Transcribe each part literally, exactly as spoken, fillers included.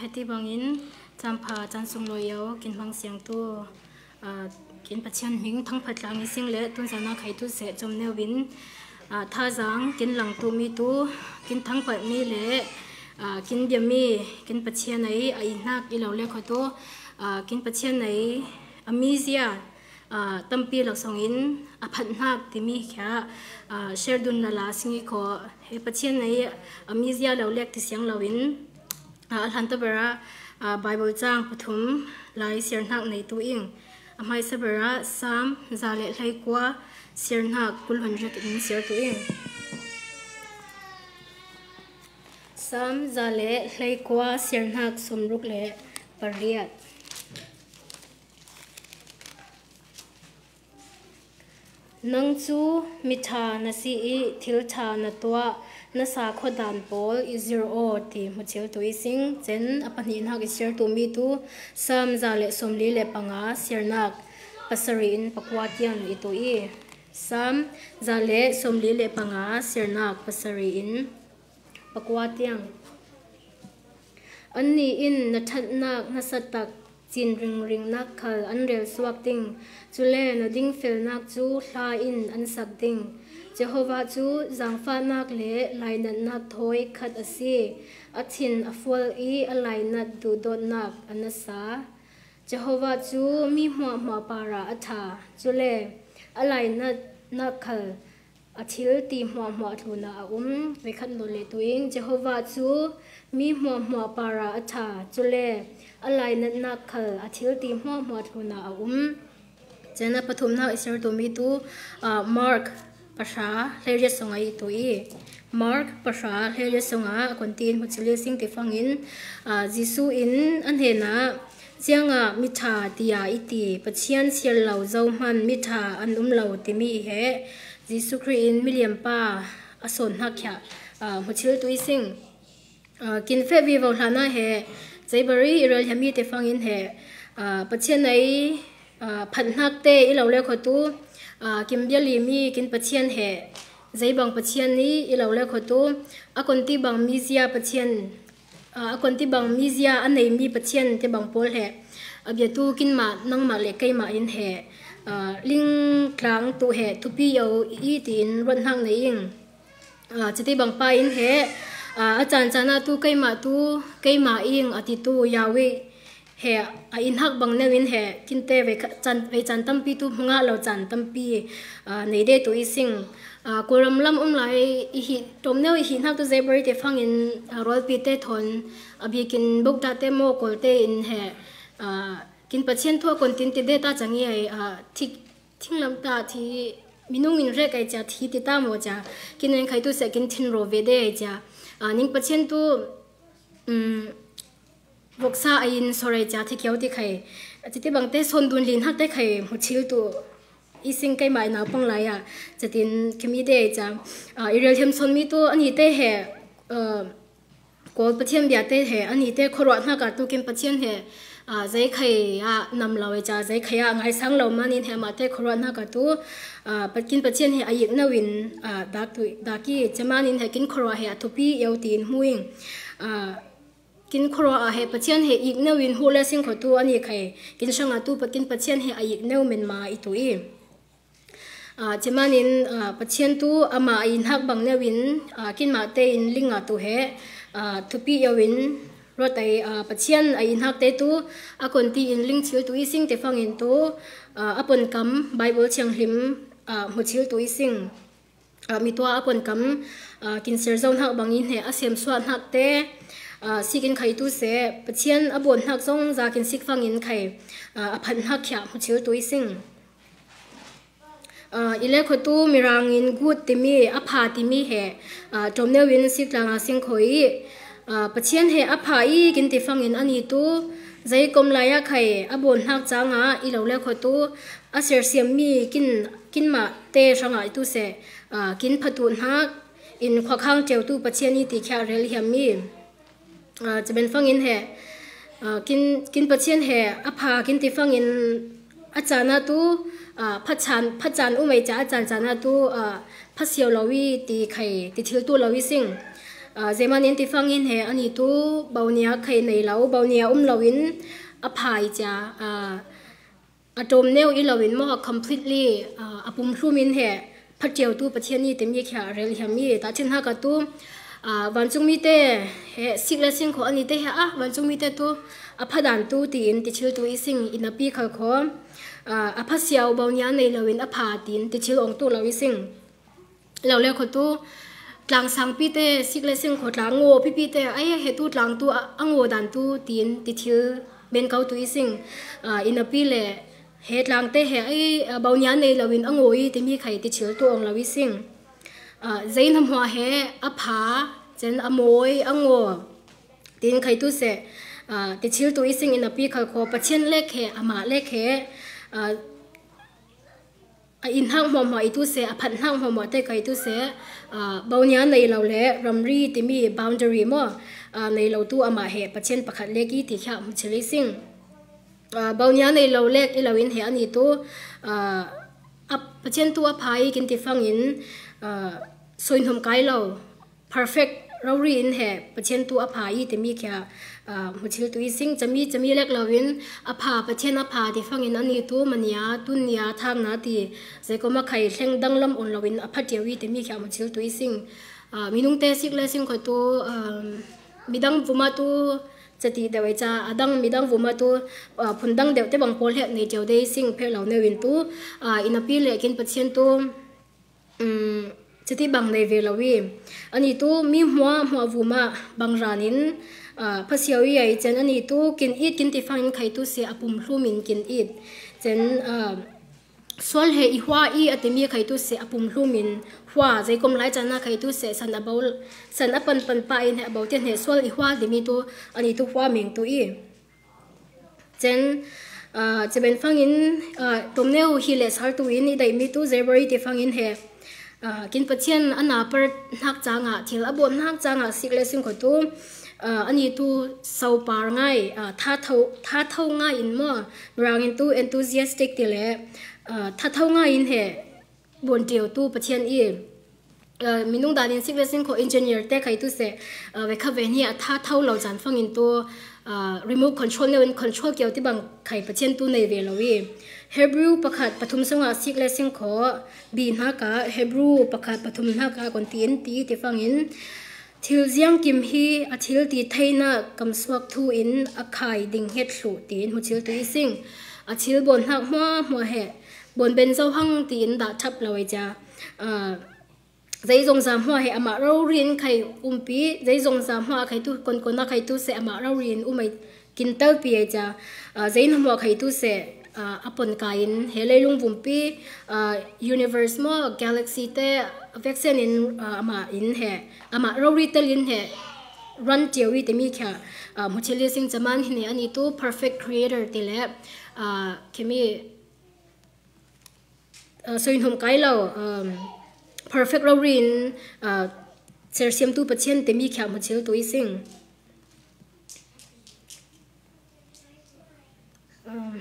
Heti bangin, champha chan sung lo yo, kin hmang siang tu, ah, kin Pathian hming thangphat lang i sing le, tun zana khai tu se chom neu bin, ah, thazang kin lang tu mi tu, kin thangphat mi le, ah, kin bia mi, kin Pathian ei, a i hnak i lo le kho tu, ah, kin Pathian ei, a mizia, ah, tampi laksawng in a phat hnak timi khia, ah, share dun lala sing i kho, he Pathian ei, a mizia lo lek ti siang lo in, ah, a hlan tabara, ah, Bible chang pathum lai siar hnak nei tu ing. A hmaisa bara Psalm za le hlei kua siar hnak kul hundred in siar tu ing. Psalm za le hlei kua siar hnak sawmruk le pariat. Nang cu mitha na si i thil tha na tuah, na sa khuadan pawl i zir aw ti hmuchil tu i sing, cen a pahnih hnak i siar tu mi tu, Psalm za le sawmli le panga siarnak pasari in pakua tiang i tu i. Psalm za le sawmli le panga siarnak pasari in pakua tiang. Annih in na ṭhatnak hnasatak cin ringringnak khal an rel suak ding. Cule na dingfelnak cu hla in an sak ding. Jehovah cu zaangfahnak le lainatnak thawi khat a si. A thin a fual i a lainat duhdawtnak a nasa. Jehovah cu mi hmuahhmuah parah a ṭha. Cule a lainatnak khal a thil ti hmuahhmuah tlunah a um. Veikhat nawl le tuing Jehovah cu mi hmuahhmuah parah a ṭha. Cule a lainatnak khal a thil ti hmuahhmuah tlunah a um. Cena pathumnak i ser tu mi tu, ah, Mark pahra hleiriat song a i tu i. Mark pahra hleiriat song ah a kon tiin hmuchil i sing ti fangin, ah, Jesuh in a hnenah, ziangah mitha tiah i ti, Pathian siar lo zohman mitha an um lo timi i he, Jesuh Khrih in miliampa a sawn hnak khia, ah, hmuchil tu i sing. Ah, kin feh vivo hlanah he, zeibari i rel hiam i te fangin he, ah, Pathian ei, ah, phat hnak te i lo le kho tu, ah, kin bia li mi kin Pathian he, zeibang Pathian i i lo le kho tu, a kon ti bang mizia Pathian, ah, a kon ti bang mizia a nei mi Pathian te bang pawl he, a bia tu kinmah nangmah le keimah in he, ah, ling tlang tu he, thupi yo i tiin ruat hnak nei ing. Ah, citi bang pa in he, ah, a caan caan ah tu keimah tu, keimah ing a ti tu Yahweh he, a i hnak bang neu in he, kinte vei kha-, caan, vei caan tampi tu hmangah lo caan tampi, ah, nei de tu i sing. Ah, Kawlram lam um lai i hi, ṭawm neu i hi hnak tu zeibari te fangin, ah, rualpi te thawn, a bikin bukda te maw Kawl te in he, ah, kin Pathian thu a kon tin ti de ta cang i ai, ah, thik, thinglam ta thi, minung in rek ai cia thi ti ta maw cia, kin en khai tu seh kin thin raw ve de ai cia. Ah, ning Pathian tu, um, voksa a in sor ai cia thi kiau ti khai. A citi bang te sawn dun li hnak te khai hmuchil tu i sing keimah i naupang lai ah. Catin kim i de ai cia. Ah, i rel hiam sawn mi tu a ni te he, ah, Kawl Pathian bia te he, a ni te khuaruah hnak ah tu kin Pathian he, ah, zei khai ah nam lo ai cia, zei khai ah ngaisang lo man in he mah te khuaruah hnak ah tu, ah, pa-, kin Pathian he a ik neu in, ah, dak tu, dak i, ceman in he kin khuaruah he a thupi yo tiin hmu ing. Ah, kin khuaruah ah he Pathian he ik neu in hmuh le sing kho tu a ni khai, kin sang ah tu pa-, kin Pathian he a ik neu men ma i tu i. Ah, ceman in, ah, Pathian tu amah a i hnak bang neu in, ah, kinmah te in ling ah tu he, ah, thupi yo in ruat ai, ah, Pathian a i hnak te tu a kon ti in ling chil tu i sing te fangin tu, ah, a ponkam Bible thianghlim, ah, hmuchil tu i sing. Ah, mi tua a ponkam, ah, kin ser zo hnak bang in he a sem suah hnak te, ah, sik in khai tu seh, Pathian a bawn hnak zong za kin sik fangin khai, ah, a phat hnak khia hmuchil tu i sing. Ah, i le kho tu Mirang in gut timi, a pha timi he, ah, ṭawm neu in sik tlang a sing kho i, ah, Pathian he a pha i kin ti fangin a ni tu, zei kom lai ah khai a bawn hnak cang ah i lo le kho tu, a sersiam mi kin, kinmah te hrang ah i tu seh, ah, kin phatuh hnak in khuakhang ṭeu tu Pathian i ti khia rel hiam mi. Ah, caben fangin he, ah, kin, kin Pathian he a pha kin ti fangin a caan ah tu, ah, pha caan, pha caan um ai cia a caan caan ah tu, ah, pha siau lo i ti khai, ti thil tu lo i sing. Aa, zeihmah nin ti fangin he ani tu baunia khai nei lo, baunia um loin a pha i cia, aa, a tawm neu i loin maw, completely, aa, a pumhlum in he phatiu tu Pathian i timi khia rel hiam i ta chin haka tu, aa, vancung mite he sik le sing kho ani te he a vancung mite tu a phadan tu tiin ti thil tu i sing i napi khal kho, aa, a phasiau baunia nei loin a pha tiin ti thil ong tu lo i sing. Lo le kho tu tlang sangpi te sik le sing kho tlang ngo pipi te ai he tu tlang tu a, a ngo dan tu tiin ti thil ben kau tu i sing, aa, i napi le he tlang te he ai, aa, baunia nei loin a ngo i timi khai ti thil tu ong lo i sing. Aa, zeina hmua he a pha, cen a mawi, a ngo. Tin khai tu se, aa, ti thil tu i sing i napi khal kho Pathian lek he, amah lek he, aa, a in hak hmuahmuah i tu se, a phat hak hmuahmuah te kai tu se, aa, baunia nei lo le ramri timi boundary maw, aa, nei lo tu amah he Pathian pakhat lek i ti khia hmu thil i sing. Aa, baunia nei lo lek i loin he ani tu, aa, a Pathian tu a pha i kin ti fangin, aa, soinhum kai lo, perfect rori in he Pathian tu a pha i timi khia, aa, hmu thil tu i sing, chami, chami lek loin a pha, Pathian a pha ti fangin ani tu mania, tun nia, thang na ti, zeikoma khai hleng danglam on loin a phatiu i timi khia hmu thil tu i sing. Aa, minung te sik le sing kho tu, aa, midang vuma tu, chati deuh i ca, a dang midang vuma tu, aa, phun dang deuh te bang pawl he nei tiu dei sing phe lo neu in tu, aa, i napi le kin Pathian tu, um, chati bang nei ve lo i. Ani tu mi hmua, hmua vuma bang ranin, aa, phasiau i ai cen ani tu kin it kin ti fangin khai tu se a pumhlum in kin it. Cen, aa, sual he i hua i a timi khai tu se a pumhlum in hua, zeikom lai cana khai tu se san a bau, san a pan pan pa in he a bau tian he sual i hua timi tu ani tu hua meng tu i. Cen, aa, ceben fangin, aa, tomneu hi le sal tu in i daih mi tu zebra i ti fangin he, aa, kin Pathian a na par hnak canga, thil a bawm hnak canga sik le sing kho tu, aa, ani tu saupar ngai, aa, thatho, thatho ngai in maw, mirangin tu enthusiastic ti le, aa, thatho ngai in he, buan tiu tu Pathian i, aa, minung danin sik le sing kho engineer te khai tu se, aa, ve kha ve ni a thatho lo can fangin tu, aa, remote control neu in control kiau ti bang khai Pathian tu nei ve lo i. Hebrew pakhat pathum sunga sik le sing kho, bi hnaka, Hebrew pakhat pathum hnaka kon ti in ti, ti fangin, thil ziang kim hi a thil ti theina kamsuak thu in a khai ding het thluh tiin hmu thil tu i sing. A thil bawn hnak hmua hmua he bawn ben zo hang tiin dah thap lo ai cia. Aa, zeizongza hmua he amah rori in khai umpi, zeizongza hmua a khai tu, konkon a khai tu se amah rori in um ai kin telpi ai cia, aa, zeina hmua khai tu se, aa, a pon kai in he leilung vumpi, aa, universe maw, galaxy te veksen in, aa, amah in he, amah rori tel in he run tiu i timi khia, aa, hmu thil i sing caman hi ni ani tu perfect creator ti le, aa, khimi, aa, soinhum kai lo, um, perfect rori in, aa, sersiam tu Pathian timi khia hmu thil tu i sing. Um,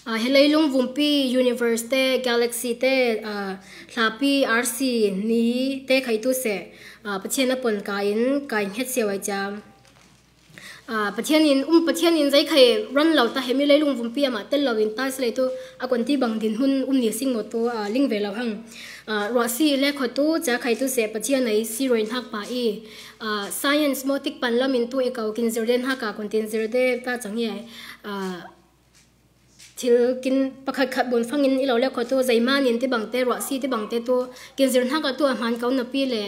aa, he leilung vumpi, universe te, galaxy te, aa, hlapi, arsi, ni te khai tu se, aa, Pathian a pon kai in, kai het siau ai cia. Aa, Pathian in, um, Pathian in zei khai run lo ta hemi leilung vumpi amah tel lo in ta si lei tu, a kon ti bang din hun um ni sing maw tu, aa, ling ve lo hang. Aa, ruahsi le kho tu, cia khai tu se Pathian ei si roi hnak pa i, aa, science maw tik pan lam in tu i kau kin zir de hnak a kon tin zir de ta cang i ai. Aa, thil kin pakhat khat bun fangin i lo le kho tu, zeihmah nin ti bang te, ruahsi ti bang te tu, kin zir hnak a tu a hman kau napi le,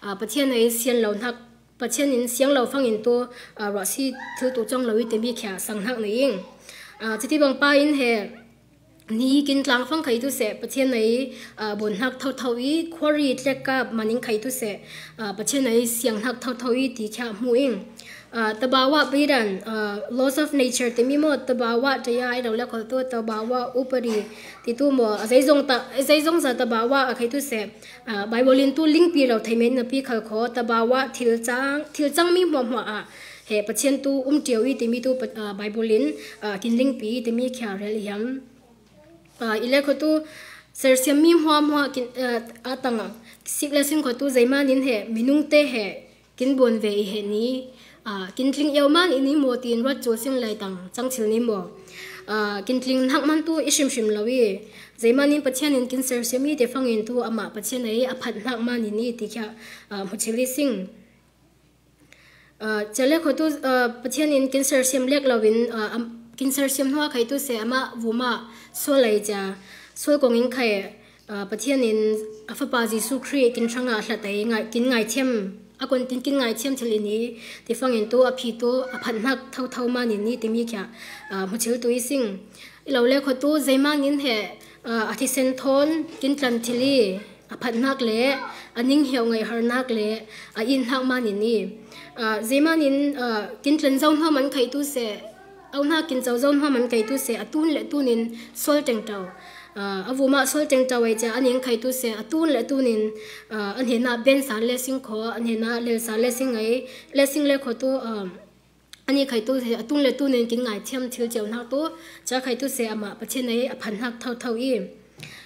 aa, Pathian ei sian lo hnak, Pathian in siang lo fangin tu, aa, ruahsi thil tu cong lo i timi khia sang hnak nei ing. Aa, chiti bang pa in he, ni kin tlang fang khai tu se, Pathian ei, aa, bun hnak thotho i, khua ri tlek ka maning khai tu se, aa, Pathian ei siang hnak thotho i ti khia hmu ing. Aa, tabawa bidan, aa, laws of nature timi maw, tabawa daya i lo le kho tu, tabawa upadi ti tu maw, a zeizong ta, zeizongza tabawa a khai tu se, aa, Bible in tu lingpi lo thei men napi khal kho, tabawa thil cang, thil cang mi hmuahhmuah a he Pathian tu um tiu i timi tu, aa, Bible in, aa, kin lingpi i timi khia rel hiam. Aa, i le kho tu, Sersiam mi hmuahhmuah kin, eh, a tang a sik le sing kho tu zeiman in he minung te he kin buan ve i he ni, ah, kin tling iau man i ni maw tiin ruat cu sing lai tang cang thil ni maw? Ah, kin tling hnak man tu i hrimhrim lo i, zeiman in Pathian in kin sersiam i te fangin tu amah Pathian ei a phat hnak man i ni ti kha, ah, hmu thil i sing. Ah, cia le kho tu, ah, Pathian in kin sersiam lek lo in, ah, am-, kin sersiam hnuah khai tu se amah vumah sual ei cia, sual kong in khai, ah, Pathian in a Fapa Jesuh Khrih kin hrangah a hlat ei ngai, kin ngaithiam, a kon tin kin ngaithiam thil i ni, ti fangin tu a phi tu a phat hnak thotho man i ni timi kha, ah, hmu thil tu i sing. I lo le kho tu zeiman in he, ah, a thisen thawn kin tlan thil i, a phat hnak le a ning hiau ngai har hnak le a in hnak man i ni. Ah, zeiman in, ah, kin tlan zo hnuah man khai tu se, au hnak kin co zo hnuah man khai tu se, a tun le tun in sual tengto. Ah, a vumah sual tengto ei cia a ning khai tu se, a tun le tun in, ah, a hnenah ben sa le sing kho, a hnenah lel sa le sing ei, le sing le kho tu, ah, a ni khai tu he a tun le tun in kin ngaithiam thil cio hnak tu, cia khai tu se amah Pathian ei a phat hnak thotho i.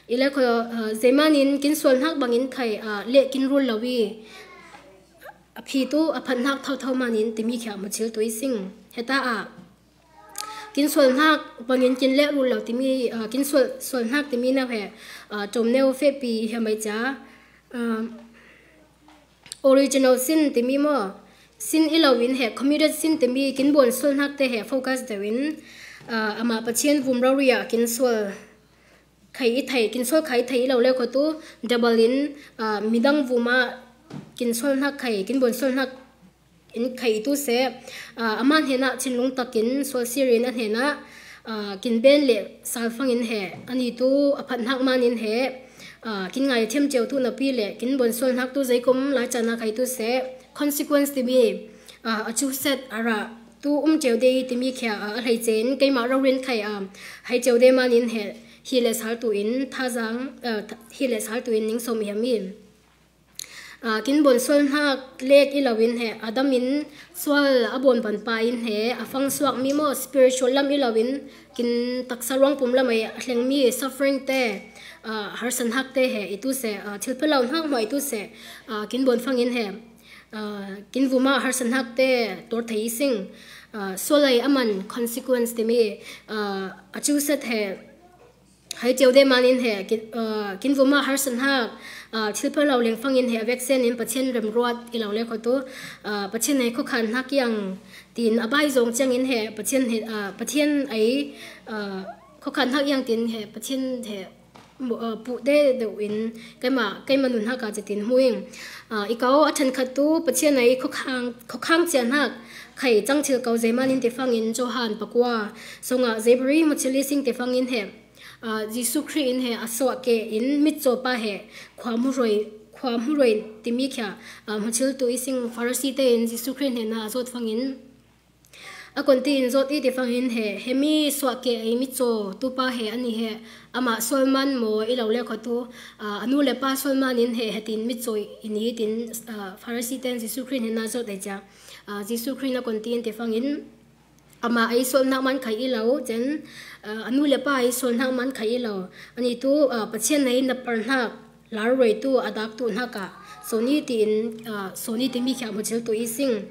I le kho, ah, zeiman in kin sual hnak bangin khai, ah, le kin rul lo i, a phi tu a phat hnak thotho man in timi kha hmu thil tu i sing. Heta ah, kin sual hnak bangin kin le rul lo timi, ah, kin sual, sual hnak timi na he, ah, ṭawm neu fehpi hi mai cia, ah, original sin timi maw? Sin i lo in he, committed sin timi kin buan sual hnak te he focus deuh in, ah, amah Pathian vum rori ah kin sual khai i thei, kin sual khai i thei i lo le kho tu, double in, ah, midang vumah kin sual hnak khai, kin buan sual hnak in khai i tu se, ah, amah hnenah thinlung takin sual sir in a hnenah, ah, kin ben le sal fangin he, a ni tu a phat hnak man in he, ah, kin ngaithiam cio tu napi le kin buan sual hnak tu zeikom lai caan a khai tu se, consequence timi, ah, a cu set a rah tu um cio de timi kha, ah, a hleice in keimah rori in khai, ah, hei cio de man in he, hi le sal tu in thazaang, ah, hi le sal tu in ning sawm i hiam i. Ah, kin buan sual hnak lek i lo in he, Adam in sual a buan pan pa in he, a fang suak mi maw, spiritual lam i lo in, kin taksa ruang pum lam ei a hleng mi suffering te, ah, harsa hnak te he i tu se, ah, thil pha lo hnak hmuah i tu se, ah, kin buan fangin he, ah, kin vumah harsa hnak te tuar thei i sing, ah, sual ei a man consequence timi, ah, a cu set he, hei cio de man in he, kin, ah, kin vumah harsa hnak, ah, thil pha lo leng fangin he a veksen in Pathian remruat i lo le kho tu, ah, Pathian ei khuakhan hnak iang tin a bai zong ciangin he, Pathian he, ah, Pathian ei, ah, khuakhan hnak iang tin he, Pathian he, mu-, ah, puh de deuh in keimah, keimah nun hnak ah cetin hmu ing. Ah, i kau a ṭhenkhat tu Pathian ei khuakhang, khuakhang cia hnak khai cang thil kau zeiman in ti fangin Johan pakua sungah zeibari hmu thil i sing ti fangin he, ah, Jesuh Khrih in he a suah ke in mitcaw pa he khua hmu roi, khua hmu roi timi kha, ah, hmu thil tu i sing. Farasi te in Jesuh Khrih hnenah a zawt fangin a kon tiin zawt i ti fangin he, he mi suah ke ei mitcaw tu pa he a ni he, amah sual man maw i lo le kho tu, ah, a nu le pa sual man in he, he tin mitcaw i ni tin, ah, Farasi te in Jesuh Khrih hnenah zawt ei cia, ah, Jesuh Khrih in a kon tiin ti fangin, amah ei sual hnak man khai i lo, cen, ah, a nu le pa ei sual hnak man khai i lo. A ni tu, ah, Pathian ei na par hnak, lar roi tu a dak tu hnak ah, sawni tiin, ah, sawni timi kha hmu thil tu i sing.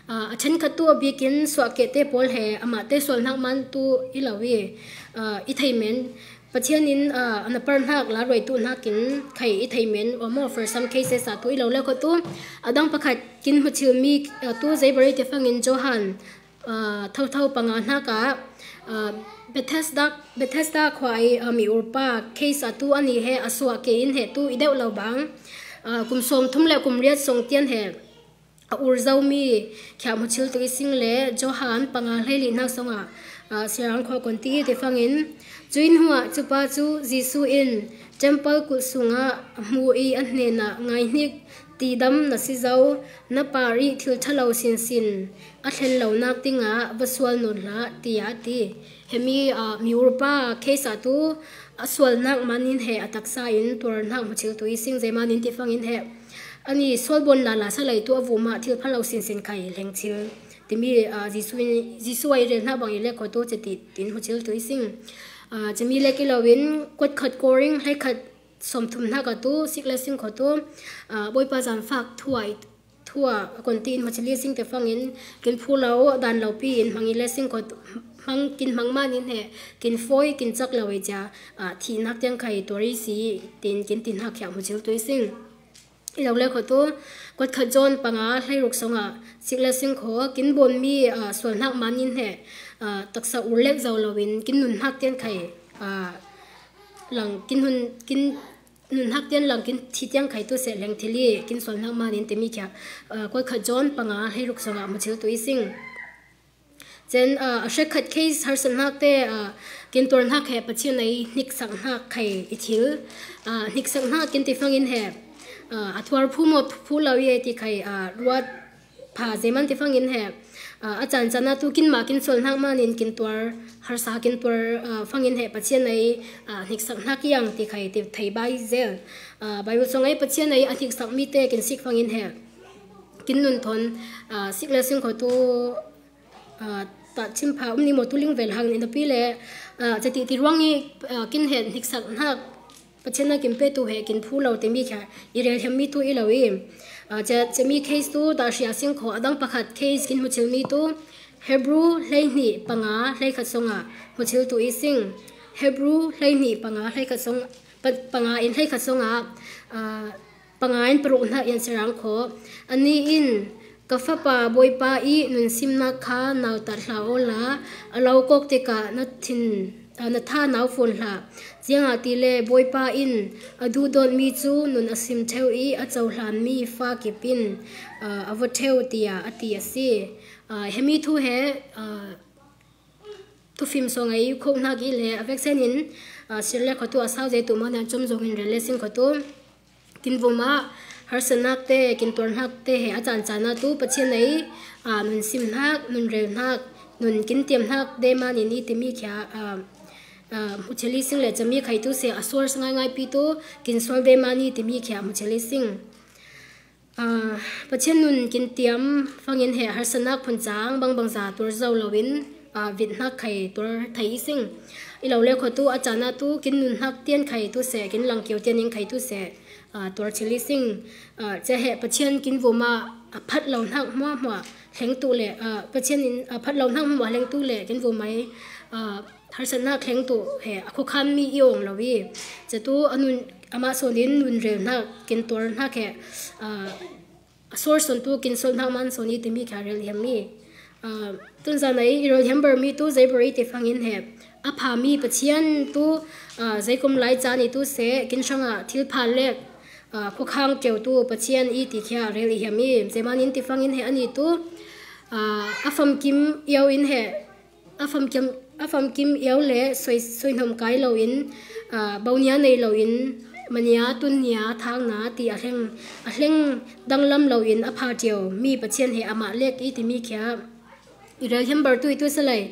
Ah, a ṭhenkhat tu a bikin suah ke te pawl he, amah te sual hnak man tu i lo i, ah, i thei men. Pathian in, ah, a na par hnak lar roi tu hnakin khai i thei men. Or more for some cases ah tu i lo le kho tu, a dang pakhat kin hmu thil mi, ah, tu zeibari ti fangin Johan, ah, thotho panga hnak ah, ah, Bethesda, Bethesda khua i, ah, mi urpa case ah tu a ni he a suah ke in he tu i deuh lo bang, ah, kum sawm thum le kum riat song tian he a ur zo mi kha hmu thil tu i sing le Johan panga hleili hnak song ah, ah, Sirang khua kon ti i ti fangin, cuih hnuah cupa cu Jesuh in temple kulh sungah a hmu i a hnenah, ngaihnik, tidam na si zo, na par i thil ṭha lo sinsin a thlen lonak dingah va sual nawn hlah, tiah a ti. He mi, ah, mi urpa case ah tu a sual hnak man in he a taksa in tuar hnak hmu thil tu i sing, zeiman in ti fangin he a ni sual buan lala sa lei tu a vumah thil pha lo sinsin khai leng thil timi, ah, Jesuh in, Jesuh a i rel hnak bang i le kho tu ceti tin hmu thil tu i sing. Aa, cemi lek i loin kuat khat Korin hleikhat sawmthum hnak a tu sik le sing kho tu, aa, Bawipa zan fak thu a i, thu a kon tiin hmachili sing te fangin kin phu lo dan lo pi in hmang i le sing kho tu, hmang, kin hmang man in he kin fawi kin cak lo i cia, aa, thihnak tiang khai tuar i si tin kin ti hnak hiah hmuchil tu i sing. I lo le kho tu, kuat khat John panga hleiruk song a sik le sing kho kin bawn mi, aa, sual hnak man in he, aa, taksa ur lek zo loin kin nun hnak tiang khai, aa, lang kin hun, kin nun hnak tiang lang kin thi tiang khai tu se leng thili kin sual hnak man in timi khia, aa, kuat khat John panga hleiruk song a hmuchil tu i sing. Cen, aa, a hrekkhat case harsat hnak te, aa, kin tuar hnak he Pathian ei hniksak hnak khai i thil. Aa, hniksak hnak kin ti fangin he, aa, a thuar phu maw phu lo i ei ti khai, aa, ruat pha zeman ti fangin he, aa, a caan caan a tu kin mah kin sual hnak man in kin tuar, harsa kin tuar, aa, fangin he Pathian ei, aa, hniksak hnak i ang ti khai ti thei bai zel. Aa, Bible song ei Pathian ei a hniksak mi te kin sik fangin he kin nun thon, aa, sik le sing kho tu, aa, ta chim pha um ni maw tu ling vel hang ni na pi le, aa, cati ti ruang i, aa, kin he hniksak hnak Pathian na kin pe tu he kin phu lo timi khia i rel hiam mi tu i lo i. Aa, ce, cemi case tu ta hria sing kho a dang pakhat case kin hmuchil mi tu Hebrew hleihnih panga hleikhat song a hmuchil tu i sing. Hebrew hleihnih panga hleikhat song, pa, panga in hleikhat song a, aa, panga in paruk hnak in serang kho. Ani in, ka fapa Bawipa i nun simnak kha nautat hlah awla, a lo kawk tikah na thin, aa, na tha nau fawn hlah. Ziangahtile Bawipa in a duhdawt mi cu nun a sim theu i a cohlan mi fa kip in, aa, a va theu, tiah a ti a si. Aa, hemi thu he, aa, thufim song ei khok hnak i le a veksen in, aa, sir le kho tu a sau zei tu man a cum zong in rel le sing kho tu. Kin vum ah harsatnak te, kin tuarnak te he a caan caan ah tu Pathian ei, aa, nun simnak, nun relnak, nun kin tiamnak de man in i timi khia, aa, aa, hmuchili sing le cami khai tu se a source ngaingai pi tu kin sual de man i timi khia hmuchili sing. Aa, Pathian nun kin tiam fangin he harsatnak phun cang bangbangza tuar zo loin, aa, vithnak khai tuar thei i sing. I lo le kho tu a caan ah tu kin nunnak tian khai tu se, kin langkio tian in khai tu se, aa, tuar chil i sing. Aa, cia he Pathian kin vum ah a phat lo hnak hmuahhmuah hleng tu le, aa, Pathian in a phat lo hnak hmuahhmuah hleng tu le kin vum ai, aa, harsatnak hleng tu he a khuakhan mi i awng lo i. Cia tu a nun, amah sawn in nun relnak, kin tuarnak he, aa, a source sawn tu kin sualnak man sawn i timi kha rel hiam mi. Aa, tunzan ai i rel hiam ber mi tu zei ber i ti fangin he a pha mi Pathian tu, aa, zei kum lai caan i tu se kin hrang ah thil pha lek, aa, khuakhang keu tu Pathian i ti khia rel i hiam i. Zei man in ti fangin he ani tu, aa, a famkim io in he a famkim, a famkim io le soi, soihnawm kai loin, aa, bonia nei loin, mania, tunnia, thangna ti a hleng, a hleng danglam loin a pha cio mi Pathian he amah lek i timi khia i rel hiam ber tu i tu salai,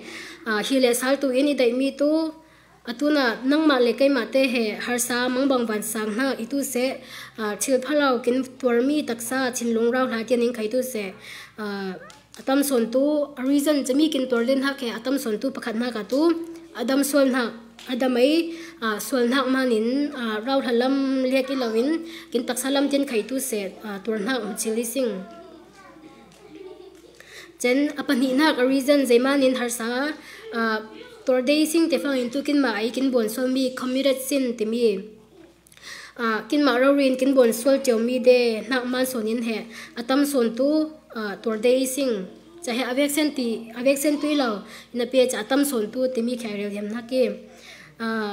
aa, hi le sal tu in i daih mi tu, a tuna nangmah le keimah te he harsa mangbang van sang hna i tu se, aa, thil phalo kin tuar mi taksa thinlung rau hla tian in khai tu se, aa, a tam sawn tu, a reason cami kin tuar den hak he a tam sawn tu pakhat hnak ah tu a dam sual hnak, a dam ei, aa, sual hnak man in, aa, rau hla lam lek i lo in kin taksa lam tian khai tu se, aa, tuar hnak hmuchil i sing. Cen a pahnihnak a reason zei man in harsa, aa, tuar dei sing te fangin tu kin mah ei kin buan sual mi committed sin timi. Aa, kinmah rori in kin buan sual cio mi de hnak man sawn in he a tam sawn tu, aa, tuar dei i sing. Ca he a veksen ti, a veksen tu i lo, in a pia ca a tam sawn tu timi kha rel hiam hnak i. Aa,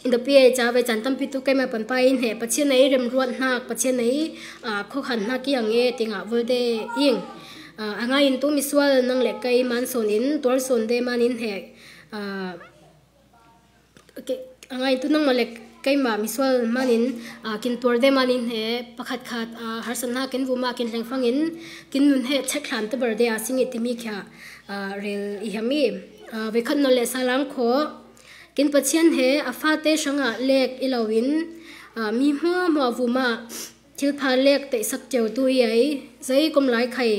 in a pia ca ve can tampi tu keimah panpa in he Pathian ei remruat hnak, Pathian ei, aa, khokhan hnak i ang e, tingah vul de ing. Aa, a ngai in tu misual nang le kei man sawn in, tuar sawn de man in he, aa, Ke-, a ngai tu nangmah le keimah misual man in, aa, kin tuar de man in he pakhat khat, aa, harsatnak kin vum ah kin hleng fangin kin nun he chek hlan tebar de a sing i timi kha, aa, rel i hiam i. Aa, veikhat nawl le salang kho kin Pathian he a fate hrangah lek i lo in, aa, mi hmuahhmuah vum ah thil pha lek teihsak cio tu i ei, zei kum lai khai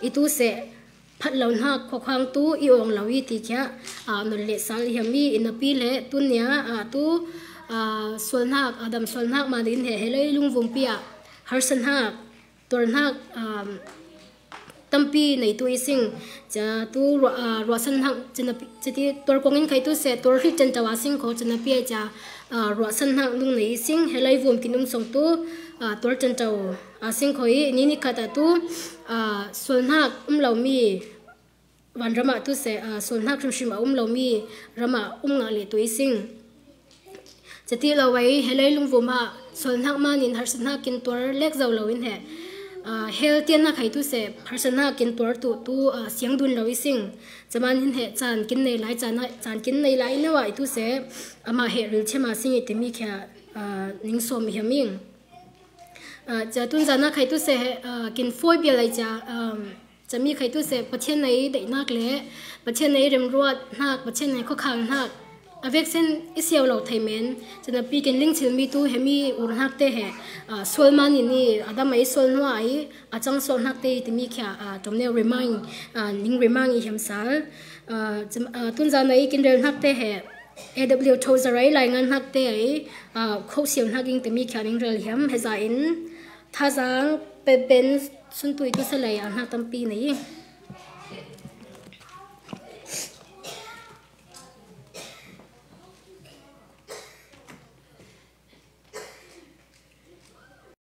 i tu seh, phat lo hnak khuakhang tu i awng lo i ti khia, aa, nol le sal i hiam i, i napi le tun nia, aa, tu, aa, sual hnak, aa, dam sual hnak ma din he, he lei lungvumpi ah harsa hnak, tuar hnak, aa, tampi nei tu i sing. Ca tu rua-, aa, ruahsan hnak, ca napi, ca ti tuar kuang in khai tu se, tuar hrit can tau a sing kho, ca napi ai ca, aa, ruahsan hnak nung nei i sing, he lei vum kin um song tu, aa, tuar can tau a sing kho i, ni ni khat ah tu, aa, sual hnak um lo mi, vanram ah tu se, aa, sual hnak hrimhrim a um lo mi ram ah um ngah le tu i sing. Ca ti lo ai, he lei lungvum ah sual hnak man in harsa hnak kin tuar lek zo lo in he, aa, hell tian hnak hai tu se, harsa hnak kin tuar tu, tu, aa, siang dun lo i sing. Ca man in he caan kin nei lai, caan, caan kin nei lai neu ah i tu se, amah he ril chem a sing i timi khia, aa, ning sawm i hiam ing. Aa, ca tun zan ah khai tu se he, aa, kin fawi bia lai ca, um, ca mi khai tu se Pathian nei daihnak le Pathian nei remruat hnak, Pathian nei khuakhang hnak a veksen i siau lo thei men. Ca napi kin lingchil mi tu he mi ur hnak te he, aa, sual man in i a dam ai sual hnuah ai a cang sual hnak te i timi khia, aa, tomneu remind, aa, ning remind i hiam sal. Aa, ca, aa, tun zan ai kin rel hnak te he A W tho zarai lai ngan hnak te ai, aa, kho siau hnak ing timi khia ning rel hiam he za in thazang pen pen sun tu i tu se lai a hnak tampi nei i.